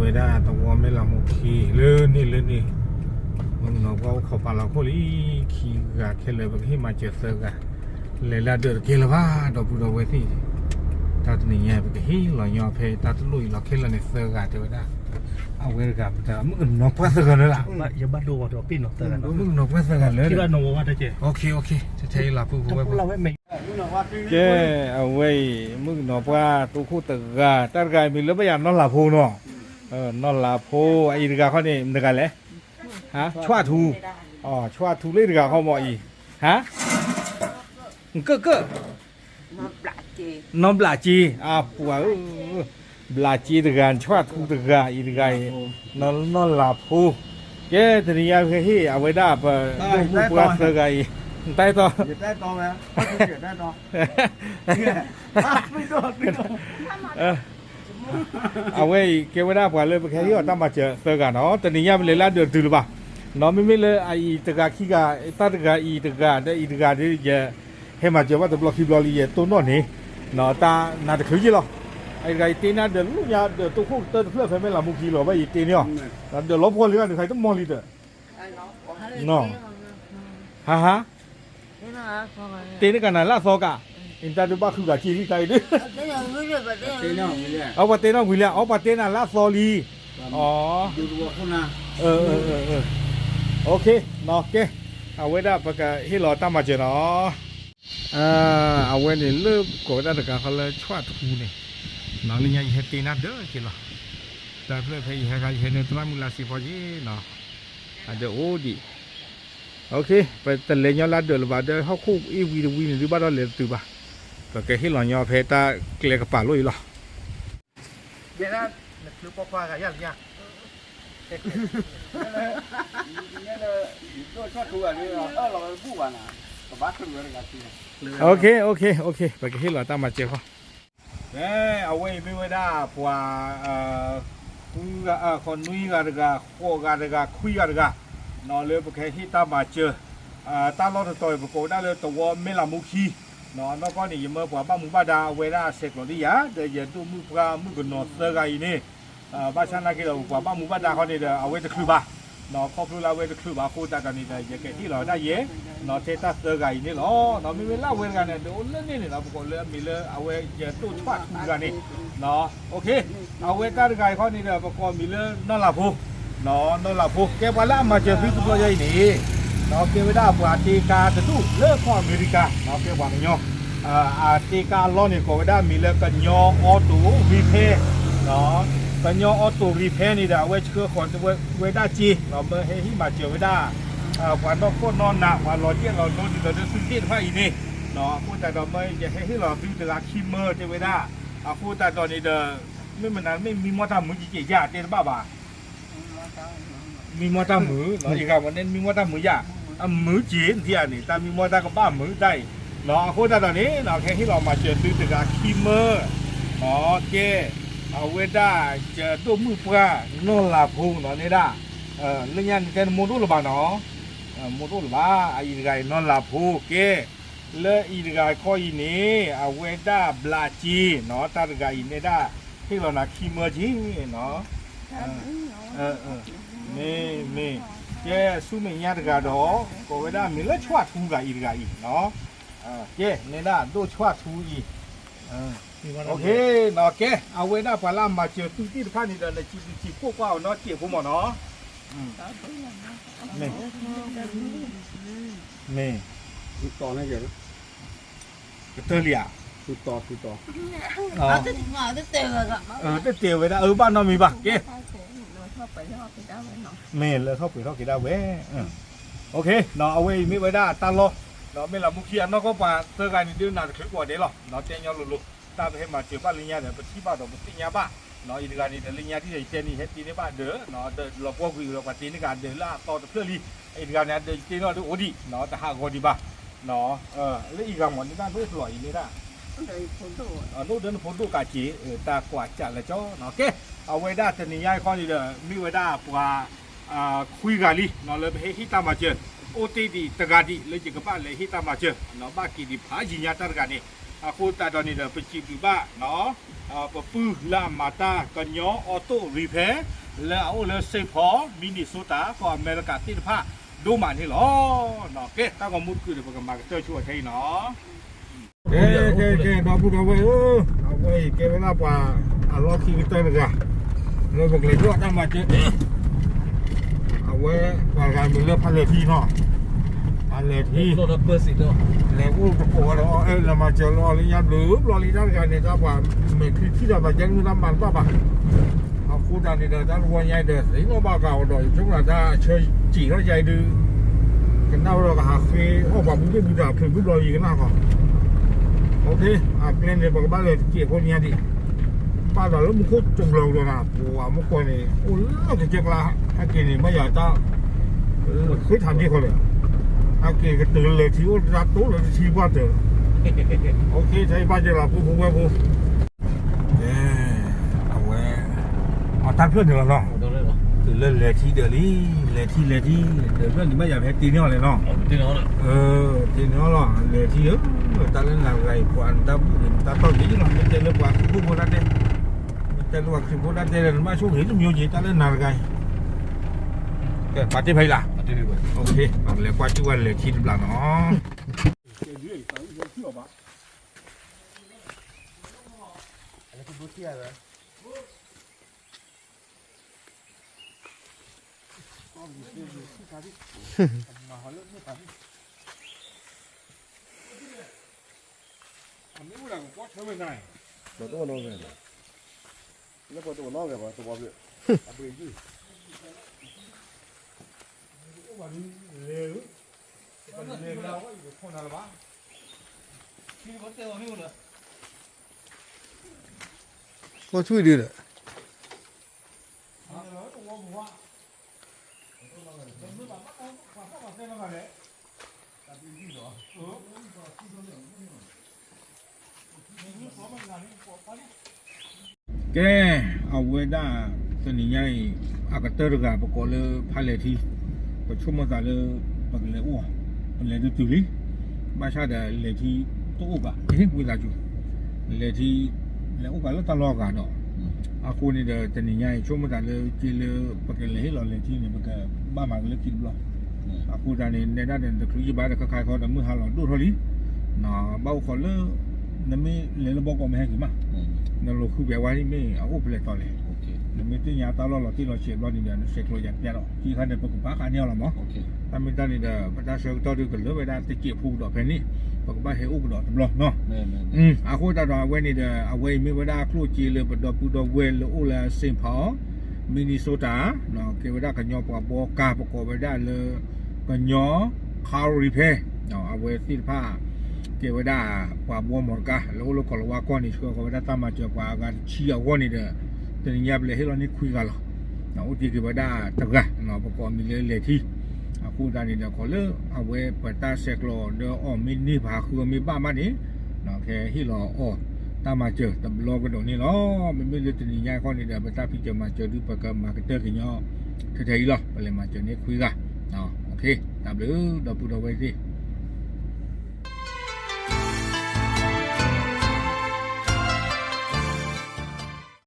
ဝဲဒၣ်သဝီမဲၢ်လးမူခံလၢန့ၣ်လၢန့ၣ်, မုၣ်ကနီၤပှၢ်အိၣ်ခိးပာ်လီၤခိၣ်လံ, ခံဂၤခဲလၢာ် ပကဟ့ၣ်မၤစၢၤသၢဂၤ, လဲၤလၢဒၢးတကဲလၢၤဘၣ် ဒီပုၢ်ဒီဝဲၢ်သ့ၣ်, တၢ်တနံၤညါ ပကဟ့ၣ်လီၤညီဖဲတၢ်တလိၣ်အံၤလီၤခဲလၢာ်န့ၣ်သၢဂၤတဲဝဲဒၣ်, အဝဲတဂၤ မုၣ်ကနီၤပှၢ်သၢဂၤလၢာ်လၢ်, မုၣ်ကနီၤပှၢ်သၢဂၤလၢာ်, ထဲအံၤလီၤပုၢ်ဝဲၢ်, ကဲ, အဝဲအံၤ မုၣ်ကနီၤပှၢ်တိခိၣ်တဂၤ, တၢ်တဂၤအံၤမ့ၢ်လၢဘၣ်ယၤနီၢ်လၤဖိနီၤ, နီၢ်လၤဖိ, အအံၤတဂၤခီန့ၣ် မတၤတဂၤလဲၣ်, ဆွၣ်ထူ, ဆွၣ်ထူလၢအံၤတဂၤခီမ့ၢ်အံၤ, ဟါ, ကၢၣ်ကၢၣ်, နီၢ်ဘျးက့, အပှၤဧၢ, ဘျးက့တဂၤ, ဆွၣ်ထူတဂၤ, အံၤတဂၤအံၤ, နီၢ်လၤဖိ, ကဲ တနံၤညါဟ့ၣ် အဝဲဒၣ်ပဒိၣ်မုၣ်ပှၢ်သၢဂၤအံၤ, တၢ်အဲၣ်တီ အဝဲအံၤ ကဲဝဲဒၣ်ပှၤလၢပကဟဲဟ့ၣ်အီၤတၢ်မၤစၢၤသၢဂၤနီၤ, တနံၤညါပလဲၤလၢဒၢးတုၤလၢၤဘၣ်, နီၤ မ့မ့ၢ်လၢအအံၤတဂၤခံဂၤ, တၢ်တဂၤအံၤတဂၤ, ဒီးအံၤတဂၤဒီးယ ဟဲမၤစၢၤဘၣ်တဘျီခံဘျီလံ ယတိၢ်နီၣ်န့ၣ်, တၢ်နါတချုးယ့ၢ်လီၤ, အအံၤတဂၤယတ့နၤဒၢးလၢညါဒၢးတိခိၣ်ကတၢၢ်တဖျၢၣ်ဖဲမဲၢ်လးမူခံလီၤ ဘၣ်ယတ့န့ၢ်အီၤ, ဒၢးလီၤပှီၢ်လံဂၤန့ၣ် ခါတမီၢ်လံဒီး, ဟါဟါ တ့နကနၤလၢအသီကး, အတၢ်ဒုးဘၣ်ဃုဂၤက့လံတၢ်အံၤဒုး, အပှၤတ့နီၣ်ဝံၤလံ, အပှၤတ့နီၣ်ဝံၤလံ, အီပှၤတ့နၤလၢအသီလံ, ကဲ, အဝဲဒၣ်ပကဟ့ၣ်လီၤတၢ်မၤစၢၤနီၤ, အဝဲန့ၣ်လၢကိးဝဲဒၣ်တဂၤဃီလၢဆွၣ်ထူန့ၣ်, လၢညါယဟဲတ့နၤဒၢးက့လီၤ, တၢ်ဖျၢၣ်ဖဲယဟဲခါ ယဟဲန့ၢ်သရၣ်မုၣ်လါစ့ဖီက့နီၤ, အဒၢးအိၣ်ဒံး ပတလဲၤညီလၢဒၢးလၢၤဘၣ် ဒီးဟီၣ်ခိၣ်အ့ၣ်ဝံတဝံန့ၣ် ဒုးဘၣ်ဒီးလဲၤတတုၤဘၣ်, ပကဟ့ၣ်လီၤညီဖဲတၢ်ကျဲကပၤလိၣ်အံၤလီၤ, ပကဟ့ၣ်လီၤတၢ်မၤစၢၤဃီ, အဝဲအံၤမ့ၢ်ဝဲဒၣ်ပှၤ ဃုဂၤ, ဃိးနွံဂၤတဂၤ, ဃိးဂၤတဂၤ, ခွံဂၤတဂၤ, နီၤလၢပကဟ့ၣ်တၢ်မၤစၢၤ, တၢ်လီၢ်တတီၤအံၤ ပကိးဝဲဒၣ်လၢသဝီမဲၢ်လးမူခံ, နီၢ်ကီၢ်န့ၣ် ယမၢပှၤဘၣ်မူဘၣ်ဒါအဝဲဒၣ်ဆဲးကျိးဒံးယၤ ဒီးယဒိၣ်မုၣ်ပှၢ်မုၣ်ကနီၤသၢဂၤအံၤန့ၣ်, ဘၣ်ဆၣ်နာ်က့ဒီး ပပှၤဘၣ်မူဘၣ်ဒါခီန့ၣ်ဒီး အဝဲတချုးဘၣ်, နီၢ်ခီဖျိလၢအဝဲတချုးဘၣ်အဃိသတးဒီးန့ၣ်ဒီး ယကဟ့ၣ်လီၤဝဲဒၣ်ယဲ, နီၢ်ထဲတၢ်သၢဂၤအံၤန့ၣ်လီၤ, နီၢ်မ့မ့ၢ်လၢအဝဲတဂၤန့ၣ် ဒုးအိၣ်လၢန့ၣ်န့ၣ်လီၤ, ပကိးလၢအမံၤလၢအဝဲယဒိၣ်ဆွၣ်ထူတဂၤန့ၣ်, အဝဲတၢ်တဂၤအံၤခီန့ၣ်ဒီး ပကိးမံၤလၢနီၢ်လၤဖိ, နီၢ်လၤဖိ ကဲပှၤလၢအမၤစၢၤသုတဘျီညါအံၤန့ၣ်, နီၢ်ကဲဝဲဒၣ်ပှၤတ့ကါတဒူၣ်လၢကီၢ်အမဲရကၤ, နီၢ်ကဲပှၤကညီ, အတ့ကါအလီၢ်န့ၣ် ကိးဝဲဒၣ်မံၤလၢကညီ auto repair, ကညီ auto repair န့ၣ်ဒီး အဝဲဆှၢဃီၤဝဲဒၣ်စ့, မၢဟဲဟ့ၣ်မၤစၢၤဝဲဒၣ် ပှၤနီၢ်ခိၣ်နီၢ်နး ပှၤလီၤစဲၣ်လီၤဒိဒ်သိးဒီးသုသ့ၣ်တဖၣ်အံၤန့ၣ်, အဃိသတးဒီးမၢယဟဲဟ့ၣ်လီၤသုတဂၤခံမၢတဲဝဲဒၣ်, အဃိသတးဒီးန့ၣ်ဒီး မ့ၢ်မနုၤမ့ၢ်မံမီၢ်တၢ်မုာ်ကကဲးယါတဲတဘၣ်ဘၣ် မံမီၢ်တၢ်မုာ်, ယဂၤမ့ၢ်န့ၣ် မံမီၢ်တၢ်မုာ်ယါ, အမုာ်က့ၤနထံၣ်ဧါန့ၣ် တၢ်မံမီၢ်တၢ်ကဘၣ်မုာ်တၢ်အံၤ, အဃိသတးဒီးန့ၣ် ကဟဲဟ့ၣ်လီၤမၤစၢၤသုတဂၤခံမၢ, ကဲ, အဝဲဒၣ်ယဒိၣ်မုၣ်ပှၢ်နီၢ်လၤဖိနီၤန့ၣ်ဒၣ်, လၢညါန့ၣ်တဲနမိၢ်ဒိၣ်လၢၤဘၣ်နီၤ, မိၢ်ဒိၣ်လၢၤဘၣ်, အအံၤတဂၤအံၤနီၢ်လၤဖိကဲ, လၢအံၤတဂၤခီအံၤန့ၣ် အဝဲဒၣ်ဘျးက့နီၤ တၢ်တဂၤအံၤန့ၣ်ဒၣ်, ဟ့ၣ်လီၤနၤခံမၢက့နီၤ, မ့ၢ်, မ့ၢ်, ကဲဆူမဲာ်ညါတဂၤဒီး, ကိးဝဲဒၣ်မ့ၢ်လၢဆွၣ်ထူဂၤအံၤတဂၤအံၤ, ကဲန့ၣ်ဒၣ်ဒိၣ်ဆွၣ်ထူအံၤ, ကဲ, အဝဲဒၣ်ပှၤလၢအမၤစၢၤသုသ့ၣ်တဖၣ်န့ၣ်ဒီး နစံးဘျုးစံးဖှိၣ်ကွၢ်အီၤနီတစဲးဖိမ့ၢ်နီၤ, မ့ၢ်, မ့ၢ်, ကတၢၢ်လံဧါ, တတဲာ်ဝဲဒၣ်အၢဘၣ်နီတမံၤဘၣ်, ကဲ, မ့ၢ်လၢထီၣ်ပှဲၤထီၣ်က့ၤဒၣ်ဝဲ, အဝဲအံၤမ့ၢ်ဝဲဒၣ်တၢ်လီၢ်, မ့ၢ်လၢမူခံအနီၢ်ကီၢ်ပှၤသၢဂၤန့ၣ်ဒုးနၤတချုးကိးဂၤဒဲးလီၤ, တဲညီလိၤလိၤ, တၢ်ပဟဲမၤစၢၤဘၣ်လၢညါဒီး ပထံၣ်ဘၣ်ဒီးပသ့ၣ်ညါဘၣ်, အံၤတဂၤန့ၣ်ဒီး လၢညါဒ်ဒီးယတဲန့ၣ် ဟဲတ့န့ၢ်ဘၣ်ဒၢး, ဒီးလီၤပှီၢ်ကွံာ်ဒီးပှၤတ့န့ၢ်ကဒီးလၢအသီတဖျၢၣ်လံ, အံၤတဂၤန့ၣ် အဒၢးယတ့န့ၢ်ဒုးအိၣ်ဒံး, တဟးဂီၤဒံးဘၣ်, လၢအံၤဂၤမ့ၢ်န့ၣ်တၢ်ဒိၣ်ပျီၤအံၤန့ၣ်ဒၣ်, နအိၣ်ဒီးနဖိဒိၣ်ကးက့ၤ, တၢ်ကွၢ်ကၢ်လၢကၠီ, ကဲ, အဝဲဒၣ်တနံၤညါခီန့ၣ်ဒီး မ့ၢ်ဝဲဒၣ်ပှၤ ခွံဂၤလံ, လၢပဟဲဟ့ၣ်တၢ်မၤစၢၤ, အိၣ်တ့ၢ်ဒံးတဂၤဒံး လၢယကဘၣ်လဲၤဟ့ၣ်တၢ်မၤစၢၤ, ဘၣ်က့ၤဒံးဖးယံာ်ညါတၢ်တဂၤန့ၣ်, အဃိသတးဒီးန့ၣ်ဒီး ပစံးဘျုးဘၣ် ပပုၢ်လၢအမၤတၢ်ကညီ auto repair, လၢအအိၣ်လၢ Saint Paul Minnesota ကီၢ်အမဲရကၤသ့ၣ်တဖၣ်ဒိၣ်မးန့ၣ်လီၤ. ကဲ တၢ်ဂီၤမူတကုာ်ဒီး ပကမၤကတၢၢ်ဆိအီၤထဲအံၤနီၤ. ကဲ ကဲ ကဲ ဒီပုၢ်ဒီဝဲၢ်ဧၢ, အဝဲအံၤကဲဝဲဒၣ်ပှၤအလီၢ်ခံကတၢၢ်တဂၤ လၢပကလဲၤဒိးတၢ်မၤစၢၤ အဝဲပှၤတဂၤမ့ၢ်လၢဖးလဲၢ်ထံနီၤ, ဖးလဲၢ်ထံ, လဲၤအိၣ်တကိးဝဲဒီး အဲၣ်လဲၤမၤစၢၤလီၤလၢညါဘျုးဘျီလံတၢ်တဂၤန့ၣ် တၢ်ပှၤမဲာ်ချံထံၣ်ဒီးပှၤကဲမုၢ်တၢ်မၤတဘၣ်ဘၣ်. အဃိသတးန့ၣ်ဒီး တၢ်တဝီညါဒီး သ့ၣ်နီၣ်ဘၣ်ကးအီၤဒီး ယဆိကမိၣ်တၢ်အဆၢစံးထီၣ်ယါအံၤဒုး ကနၣ်ဝဲဒီးကဟးဃ့အီၣ်ပှၤမူဒိၣ်မူဒါဖျၢၣ်ဘျုးဘျီလံကနၣ်ဃီ. အကျဲန့ၣ် ပကဘၣ်လဲၤတစဲးဖိညါဒံး ဘၣ်ဒီးလၢမူခိၣ်တဘျီကဒီးနၤ ပှၤမူကီၢ်န့ၣ် အိၣ်လၢကစၢၢ်ကျါ ဟဲက့ၤန့ၣ် ဘၣ်ယၤတၢ် ဃ့ထးဒ့ခီလဲၣ်. ဟဲက့ၤကတုၤလဲၤထံအိၣ်တၢ်တိၢ်လၢတထံပှၢ်တၢၢ်. ထဲအံၤဘၣ်ကဲလီၤ ပုၢ်ဖိဝဲၢ်ဖိ ကဲ အဝဲ အတၢ်ဖျၢၣ်န့ၣ်လီၤနီၤ. တုၤလၢလဲၤထံဒီးလံ လဲၤထံလဲၤထံ ဒီးဖျၢၣ်န့ၣ်ဘၣ်ယၤဖဲတ့န့ၢ်အီၤလဲၣ်နီၤ. တ့န့ၢ်အီၤလီၤ လဲၤထံဧၢ, တၢ်လၢနၤတဂၤအံၤ ပှၤနတၢ်ဘူၣ်န့ၣ် နတၢ်တီၢ်က့ၤလီၤ မ့ၢ်တဲလၢပှၤခရံာ်ဖိတၢ်တဲ မ့ၢ်တဲလၢပှၤခရံာ်ဖိတၢ်တဲဒီး နဘၣ်ဆိၣ်ဂ့ၤတမံၤက့ၤ တၢ်လၢနၤတဂၤအံၤ. ကဲ ပာ်တ့ၢ်ဖဲအံၤလီၤ. ပကလဲၤကွၢ်စ့ၢ်ဝဲလဲၤထံတဘျီနီၤ. အိၣ်ဆူၣ်ဒုဒီး ကဲ အဝဲဒၣ် တနံၤညါအံၤ အကတၢၢ်တဂၤ ပကိးလၢဖးလဲၢ်ထံ, ပဆိကမိၣ်သးလၢ ပကလဲၤအိၣ်, ပလဲၤဒုးတုၤလံ, ဘၣ်ဆၣ်ဒီးလဲၤထံတအိၣ်ဘၣ်, ဝံသးစူၤ, လဲၤထံ လဲၤအိၣ်ဘၣ်လၢတၢ်လီၢ်အဂၤဒီး, အဃိန့ၣ်ဒီး တနံၤညါအံၤ ဆိကမိၣ်သးလၢက့လၢ ပကလဲၤဟ့ၣ်လီၤလဲၤထံန့ၣ် ပကဘၣ်မၤကလၢခံတဘျီ, အဃိသတးန့ၣ် နဲဒၣ်ဒီးနတချုးယံာ်ဘၣ်ဒီး ခဲခါခီဒီးမုၢ်ဟါလီၤဒိၣ်ထီၣ်လံ, ဘၣ်အိၣ်ခိးလၢ နမ့ၢ်လဲၤလၢဘီကီးမ့ၢ်ဟဲက့ၤမး, နလိာ်ဃုပှဲၤဝဲန့ၣ်မ့ၢ်အအိၣ်ဖဲလဲၣ်တီၤလဲၣ်, နမ့ၢ်သ့ၣ်ညါတၢ်လီၢ်လီၤတံၢ်လီၤဆဲးဘျီန့ၣ်ဒီး နဆဲးကျိးယၤပျဲဒီး ခံခါန့ၣ် ပကပာ်ဃာ်န့ၢ်အီၤလီၤမး, တၢ်မ့ၢ်တၢ်န့ၣ်ဒီး ပတၢ်ဆၢကတီၢ်ဒုးကလၢာ်ဝဲဒၣ်တစဲးဖိကဒီးဖဲန့ၣ်, ပကဘၣ်ဟဲအိၣ်ကဒီးတဘျီနီၤ, အဃိသတးဒီးအဝဲန့ၣ်ဒီး အဝဲအံၤမ့ၢ်ဝဲဒၣ်ကျိၣ်စ့လၢပဒီပုၢ်ဒီဝဲၢ်လၢအိၣ်လၢ Saint Paul Minnesota, ကဲဝဲဒၣ်ကညီပှၤဘှီကါ ပကိးဝဲဒၣ်လၢ ကညီ ခါရံဖဲ, အဝဲသ့ၣ်တဖၣ် ကဲဝဲဒၣ်ပှၤဘှီမီၢ်တကါ လၢအိၣ်လၢကီၢ်လၤဝါကီၢ်န့ၣ် ဆှၢဃီၤဝဲဒၣ်တၢ်မၤစၢၤပှၤအဂၤတဆံအဂီၢ်န့ၣ်ဒီး တနံၤညါပလဲၤဟ့ၣ်လီၤန့ၢ်ခွံဂၤလီၤ, အိၣ်တ့ၢ်က့ၤဝဲဒၣ်တဂၤ, ပကိးအမံၤလၢလဲၤထံ, အဃိသတးန့ၣ်ဒီး ခီလၢအဝဲပတၢ်ဆဲးကျိးဒီးအီၤမ့ၢ်န့ၢ် ပဟးဃုအီၤမ့ၢ်ဘၣ်မးန့ၣ်, ကဟ့ၣ်လီၤအီၤတၢ်မၤစၢၤတဘျီကဒီးန့ၣ်လီၤ. မ့မ့ၢ်လၢတနံၤညါအံၤခီန့ၣ်ဒီး ပတၢ်ဖံးစၢၤမၤစၢၤဒုး ပကမၤကတၢၢ်ကညီထဲထဲအံၤလီၤ. ပလဲၤမၤစၢၤန့ၢ်ခွံဂၤ, တၢ်ဘျုး ဒီပုၢ်ဒီဝဲၢ်သ့ၣ်